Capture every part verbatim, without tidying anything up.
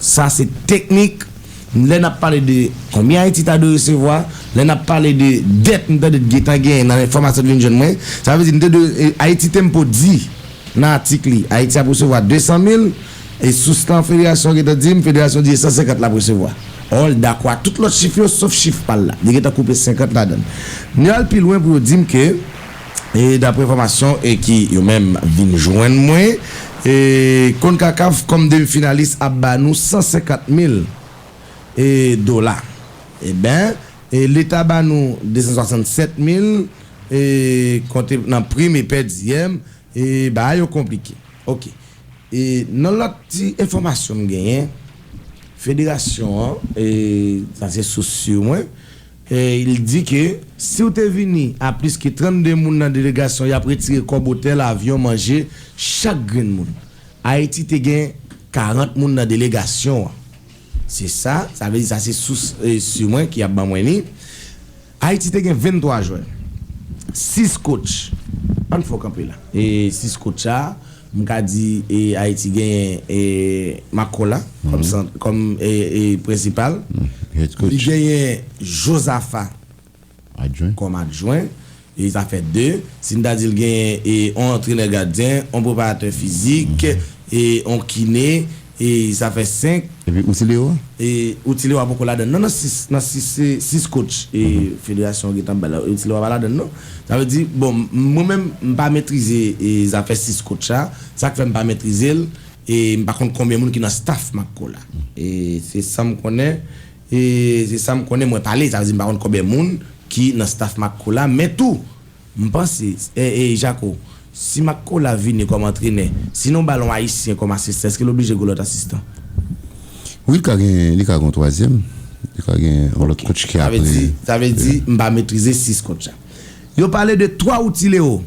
Sa se teknik. Lè n ap pale de konbyen Ayiti ta dwe resevwa, lè n ap pale de dèt m tande t gentan genyen nan enfòmasyon ki vin jwenn mwen, sa vle di m te dwe, e, Ayiti Tempo di nan atik li, Ayiti ap resevwa de san mil, e sous lan federasyon gentan di m, federasyon di e san senkant l ap resevwa. Ò, l dakò ak tout lòt chif yo, sof chif pa l la. Li gentan koupe senkant ladan l. Yo al pi lwen pou yo di m ke, e dapre enfòmasyon e ki yo menm vin jwenn mwen, e konkakaf kòm demi finalis ap ba nou san senkant mil e dola. Eben, e leta ba nou de san swasannsèt mil, e konte nan prim e pèdiyèm, e bagay yo konplike. Oke. E nan lòt ti enfòmasyon m genyen, federasyon an, e sa se sous si mwen, e il di ke si w te vini a plis ke trannde moun nan delegasyon, y ap retire kòb otèl, avyon, manje, chak grenn moun. Ayiti te gen karant moun nan delegasyon an. Se sa, sa vle di sa se sous, e, si mwen ki ap ban mwen li. Ayiti te gen venntwa jwè, sis coach. Ann fè w kanpe la. E sis coach sa, m ka di, e, Ayiti genyen, e, Makola kòm, kòm, e, e, prensipal. Li genyen Jozafa kòm adjwen. E sa fè de. Si n ta di l genyen, e, on antrenè gadyen, on preparatè fizik, e, on kine, e sa fè senk. Epi Outileo a? E Outileo a poko ladan l. Non, nan sis, nan sis, se sis coach, e, federasyon an gentan bay la. Outileo a pa ladan l, non. Sa vle di, bon, m-, mwen menm, m pa metrize, e, zafè sis coach la. Sa k fè m pa metrize l, e m pa konn konbyen moun ki nan staff Makola. E se sa m konnen, e se sa m konnen, mwen pale, sa vle di m pa konn konbyen moun ki nan staff Makola, men tou, m panse, e, e, Jako, si Makola vini kòm antrenè, si nou ba l yon ayisyen kòm asistan, èske l oblije gen lòt asistan? Wi, li ka gen, li ka gen yon twazyèm. Li ka gen yon lòt coach ki apre. Sa vle di, sa vle di, m pa metrize sis coach la. Yo pale de twa Outileo.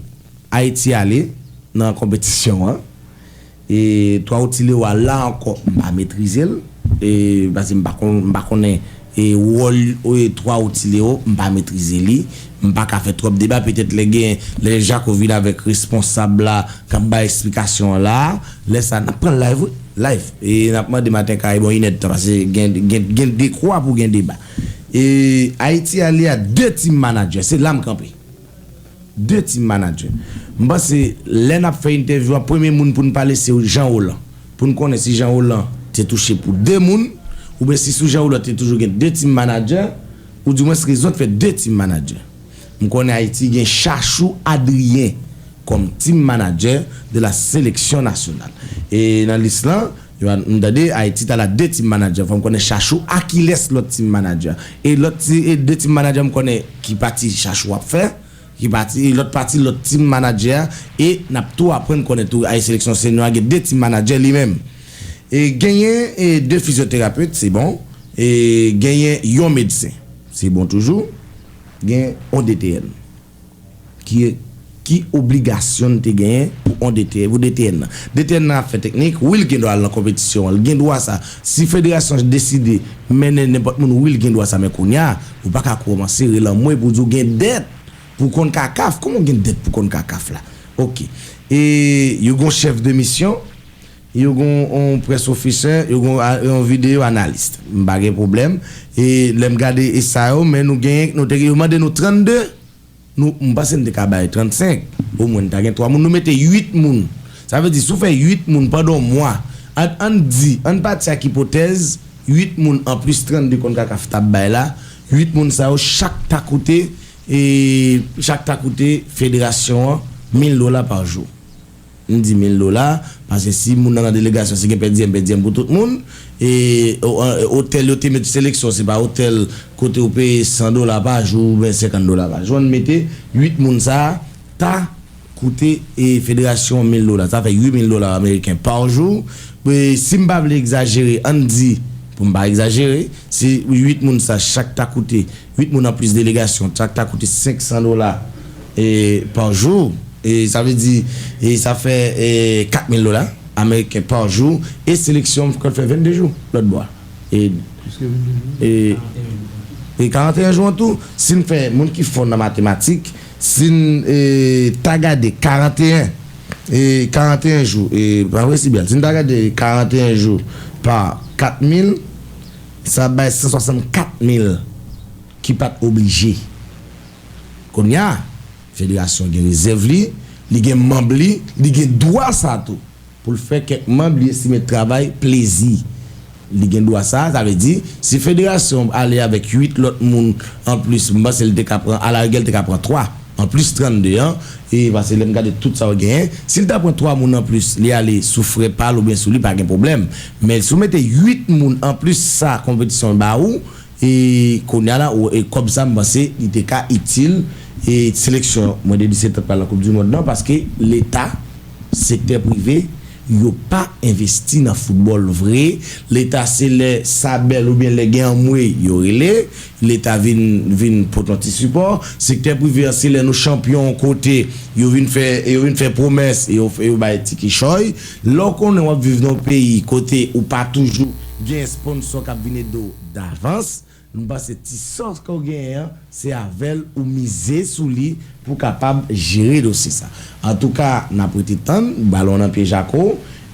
Ayiti ale nan konpetisyon an. E twa Outileo a la ankò, m pa metrize l. E, paske m pa konn, m pa konnen, e, wòl, e, twa Outileo, m pa metrize li. M pa ka fè twòp deba. Petèt lè gen, lè Jako vin avèk responsab la k ap bay eksplikasyon an la, lè sa, n ap pran l live, wi. Live. E n ap mande maten kare, bon, inèdtan, paske gen, gen, gen dekwa pou gen deba. E Ayiti ale a de team manager. Se la m kanpe. De team manager. M panse lè n ap fè entèvyou a, premye moun pou n pale se Jean Roland. Pou n konnen si Jean Roland te touche pou de moun, oubyen si sou Jean Roland te toujou gen de team manager, oudimwens rezon k fè de team manager. M konnen Ayiti gen Chachou Adrien kòm team manager de la sélection nationale. E nan lis lan, yo a, m tande Ayiti t al a de team manager. Fò m konnen Chachou a kilès lòt team manager. E lòt ti, e de team manager m konnen ki pati Chachou ap fè. Ki pati, lòt pati, lòt team manager, e n ap tou aprann konnen tou, ay seleksyon senyo a gen de team manager li menm. E genyen, e de fizyoterapet, se bon. E genyen yon medsen, se bon toujou. Gen yon D T N. Ki, ki obligasyon n te genyen pou yon D T N, pou D T N nan? D T N nan ap fè teknik, wi, l gen dwa al nan konpetisyon an, l gen dwa sa. Si federasyon an deside mennen nenpòt moun, wi, l gen dwa sa, men kounye a, ou pa ka kòmanse rele anmwe pou di w gen dèt pou Konkakaf. Kòman w gen dèt pou Konkakaf la? Oke. E yo gon chèf de misyon, yo gon on press officer, yo gon a- yon videyo analis. M pa gen pwoblèm. E lè m gade e sa yo, men nou genyen, nou te, yo mande nou trannde, nou, m panse n te ka bay trannsenk. Omwen n ta gen twa moun, nou mete uit moun. Sa vle di, si w fè uit moun pandan yon mwa, an, ann di, ann pati ak ipotèz, uit moun anplis trannde Konkakaf t ap bay la, uit moun sa yo, chak ta koute, e chak ta koute federasyon an mil dola pa jou. M di mil dola, paske si moun nan nan delegasyon, si gen pèdiyèm, pèdiyèm pou tout moun. E o- an- otèl yo te met seleksyon, se pa otèl kote ou peye san dola pa jou oubyen senkant dola pa jou. Ann mete uit moun sa a ta koute, e, federasyon mil dola. Sa fè uit mil dola ameriken pa jou. E, si m pa vle egzajere, ann di, pou m pa egzajere, si uit moun sa, chak ta koute, uit moun anplis delegasyon, chak ta koute senk san dola, e, pa jou. E sa vle di, e sa fè, e, kat mil dola ameriken pa jou. E seleksyon an fè vennde jou lòt bò a. E, e, e karanteyen jou an tou, si n fè, moun ki fò nan matematik, si n, e, ta gade karanteyen, e, karanteyen jou, e, pa vre, Sibèl? Si n ta gade karanteyen jou pa kat mil, sa bay san swasannkat mil ki pa t oblije. Kounye a, federasyon gen rezèv li, li gen manm li, li gen dwa sa tou. Pou l fè kèk manm li estime travay plezi. Li gen dwa sa, sa vle di, si federasyon ale avèk uit lòt moun anplis, m panse l te ka pran, alarigè l te ka pran twa, anplis trannde an, e paske lè m gade tout sa w genyen, si l ta pran twa moun anplis, li ale sou frè pa l oubyen sou li, pa gen pwoblèm. Men si w mete uit moun anplis sa konpetisyon ba ou, e kounye a la, ou, e kòb sa, m panse, li te ka itil, e seleksyon mwen de disèt an pa nan Koup di Mond nan, paske Leta, sektè prive, yo pa envesti nan foutbòl vre. Leta se lè sa bèl oubyen lè gen anmwe, yo rele. Leta vin, vin pote yon ti sipò. Sektè prive an, se lè nou chanpyon yon kote, yo vin fè, yo vin fè pwomès, yo, yo bay ti kichòy. Lè w konnen w ap viv nan yon peyi kote ou pa toujou gen sponsò k ap vin ede w davans, m panse ti sòs ke w genyen an, se avè l ou mize sou li pou w kapab jere dosye sa. Antouka, n ap rete tann, balon nan pye Jako,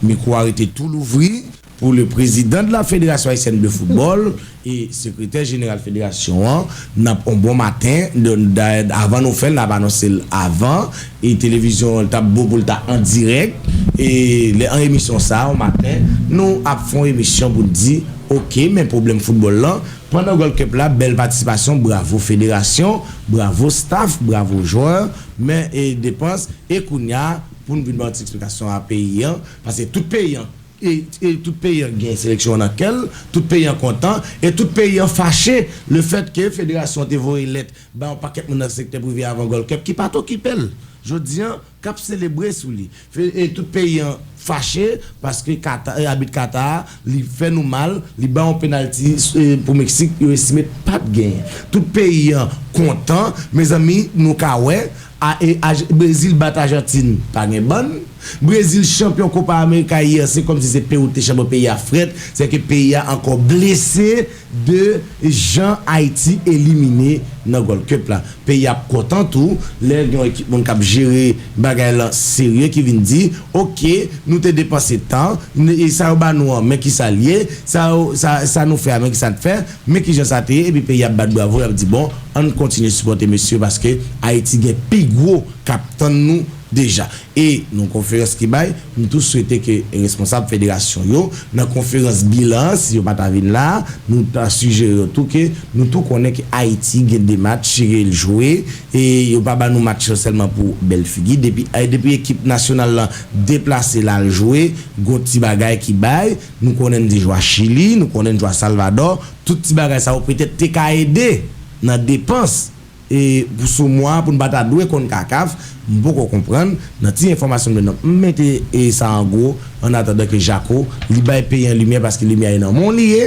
mikwo a rete tou louvri pou le président de la Fédération Haïtienne de Football e sekretè jeneral federasyon an. N ap on bon maten, de, dayè, avan nou fè l, n ap anonse l avan, e televizyon an t ap bon pou l ta an dirèk, e lè an emisyon sa a, on maten, nou ap fè on emisyon pou n di, oke, men pwoblèm foutbòl lan, pandan Gold Cup la, bèl patisipasyon, bravo federasyon, bravo staff, bravo jwè, men e depans, e kounye a, pou n vin ba yon ti eksplikasyon a peyi an, paske tout peyi an, e, e tout peyi an gen seleksyon an nan kè l, tout peyi an kontan, e tout peyi an fache lefètke federasyon an te voye lèt ba yon pakèt moun nan sektè prive avan Gold Cup ki pa t okipe l. Jodi an, k ap selebre sou li. Fe-, e tout peyi an fache paske Kata, e abit Kata a, li fè nou mal, li bay yon penalti, e, pou Meksik, yo estime pa t genyen. Tout peyi an kontan, mezanmi, nou ka wè, a, e, Aj-, Brezil bat Ajantin, pa gen bann. Brezil chanpyon Copa America yè, se kòmsi se Pewou te chanpyon peyi a frèt, se ke peyi a ankò blese de jan Ayiti elimine nan Gold Cup la. Peyi ap kontan tou lè gen yon ekip moun k ap jere bagay lan serye ki vin di, oke, nou te depanse tan, n-, e sa yo ba nou an, men kisa l ye, sa yo, sa, sa nou fè a, men kisa n fè, men kijan sa te ye, epi peyi ap bat bravo, y ap di, bon, ann kontinye sipòte mesye paske Ayiti gen pi gwo k ap tann nou deja. E nan konferans ki bay, m tou swete ke responsab federasyon yo, nan konferans bilan an, si yo pa ta vin la a, nou ta sijere yo tou ke nou tou konnen ke Ayiti gen de match, chire l jwe, e yo pa ba nou match yo sèlman pou bèl figi. Depi, e depi ekip nasyonal lan deplase l al jwe, gon ti bagay ki bay, nou konnen n te jwe a Chili, nou konnen n jwe a Salvadò, tout ti bagay sa yo petèt te ka ede nan depans e pou sou mwa pou n pa ta dwe konn kakaf, m poko konprann, nan ti enfòmasyon m jwenn nan, m mete e sa an gwo, an atandan ke Jako, li bay peyi an limyè, paske limyè a e nan men w li ye,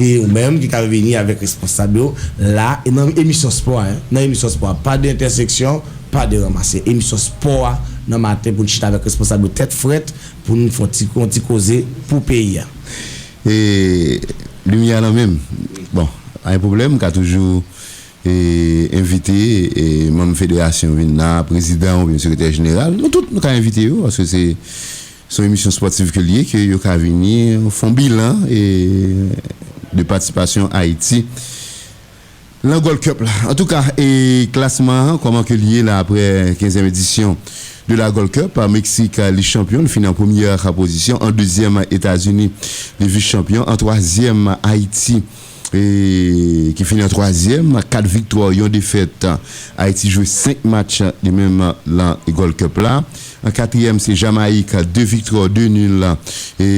e ou menm ki ka vini avèk responsab yo la, e nan emisyon spò a, en, nan emisyon spò a, pa de entèseksyon, pa de ranmase, emisyon spò a, nan maten pou n chita avèk responsab yo tèt frèt, pou n fè yon ti, yon ti koze pou peyi a. E limyè a nan men m. Bon, pa gen pwoblèm, m ka toujou e, envite, e, manm federasyon vin la, prezidan oubyen sekretè jeneral, nou tout, nou ka envite yo, paske se, se yon emisyon spòtif ke l ye, ke yo ka vini, fè yon bilan, e, de patisipasyon Ayiti lan Gold Cup la. Antouka, e, klasman an, kòman ke l ye la, aprè kenzyèm edisyon de la Gold Cup, Meksik, li chanpyon, li fini an premyè pozisyon, an dezyèm, Etazini, li vis chanpyon, an twazyèm, Ayiti, e, ki fini an twazyèm, kat viktwa, yon defèt. Ayiti jwe senk match li menm lan Gold Cup la. An katriyèm, se Jamayik, de viktwa, de nil, e,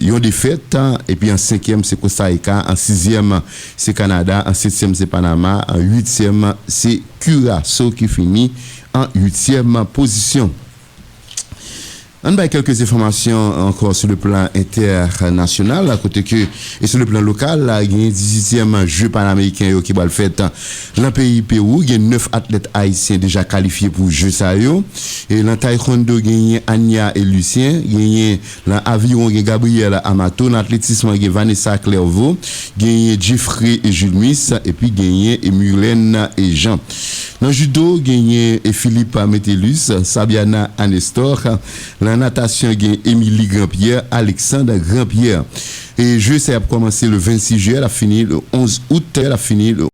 yon defèt. Epi an senkyèm, se Kosta Rika. An sizyèm, se Kanada. An setyèm, se Panama. An uityèm, se Kiraso ki fini an uityèm pozisyon. Ann bay kèlke enfòmasyon ankò sou le plan entènasyonal, kote ke, e sou le plan lokal, genyen dizuityèm je panameriken yo ki pral fèt lan peyi Pewou. Gen nèf atlèt ayisyen deja kalifye pou je sa yo. E lan taekwondo, genyen Ania e Lucien, genyen lan aviwon, gen Gabriel Amato, lan atletism, gen Vanessa Clairvaux, genyen Jeffrey e Julmis, epi genyen e Murlène e Jean. Lan judo, genyen e Philippe Metellus, Sabiana Anestor, Nan natasyon, gen Émilie Grandpierre, Alexandre Grandpierre. E je sa y ap kòmanse le vennsis jiyè, l ap fini le onz out, l ap fini le